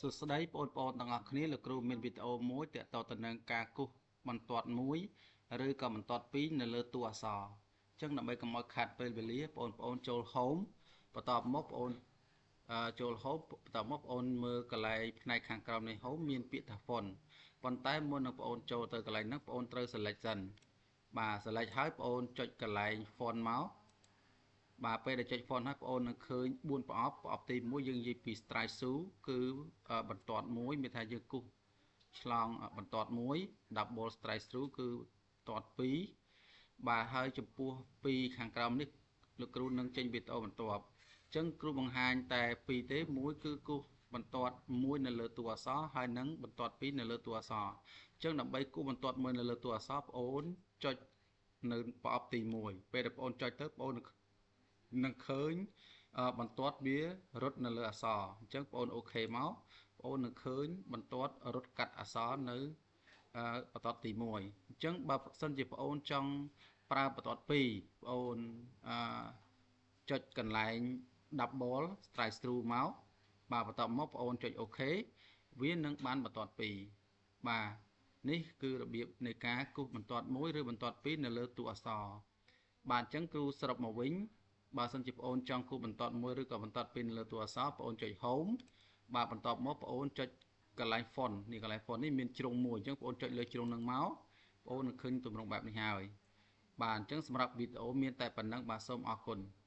សួស្តីបងប្អូនទាំងអស់គ្នាលោកគ្រូមានវីដេអូមួយទាក់ទងទៅនឹងការគូសបន្ទាត់មួយឬក៏បន្ទាត់ពីរនៅលើតួអក្សរអញ្ចឹងដើម្បីកុំឲ្យខាតពេលវេលាបងប្អូនចូល Home បន្ទាប់មកបងប្អូនចូល Home បន្ទាប់មកបងប្អូនមើលកន្លែងផ្នែកខាងក្រោមនៃ Home មានពាក្យថា Font ប៉ុន្តែមុននឹងបងប្អូនចូលទៅកន្លែងហ្នឹងបងប្អូនត្រូវ select សិនបាទ select ហើយបងប្អូនចុចកន្លែង Font មកបាទពេលដែលចុច font ហើយបងអូននឹងឃើញ4ប្រអប់ប្រអប់ទី1យើងនិយាយពី strike through គឺបន្ទាត់មួយមានថាយើងគូសឆ្លងបន្ទាត់មួយ double strike through គឺបន្ទាត់2បាទហើយចំពោះ2ខាងក្រោមនេះលោកគ្រូនឹងចេញវីដេអូបន្ទាប់អញ្ចឹងគ្រូបង្ហាញតែ2ទេមួយគឺគូសបន្ទាត់មួយនៅលើតួអក្សរហើយនិងបន្ទាត់2នៅលើតួអក្សរអញ្ចឹងដើម្បីគូសបន្ទាត់មួយនៅលើតួអក្សរបងអូនចុចនៅប្រអប់ទី1ពេលដែលបងអូនចុចទៅបងអូននឹងឃើញបន្ទាត់វារត់នៅលើអក្សរអញ្ចឹងបងអូន OK មកបងអូននឹងឃើញបន្ទាត់រត់កាត់អក្សរនៅបន្ទាត់ទី1អញ្ចឹងបើសិនជាបងអូនចង់ប្រើបន្ទាត់2បងអូនអឺចុចកន្លែង double strike through មកបាទបន្ទាប់មកបងអូនចុច OK វានឹងបានបន្ទាត់2បាទនេះគឺរបៀបនៃការគូសបន្ទាត់1ឬបន្ទាត់2នៅលើតួអក្សរបាទអញ្ចឹងគ្រូសរុបមកវិញបើសិនជាបងអូនចង់គូសបន្ទាត់មួយឬក៏បន្ទាត់ពីរនៅលើតួអក្សរបងអូនចុច home បាទបន្ទាប់មកបងអូនចុចកន្លែង font នេះកន្លែង font នេះមានជ្រុងមួយអញ្ចឹងបងអូនចុចលើជ្រុងនឹងមកបងអូននឹងឃើញទម្រង់បែបនេះហើយបាទអញ្ចឹងសម្រាប់វីដេអូមានតែប៉ុណ្ណឹងបាទសូមអរគុណ។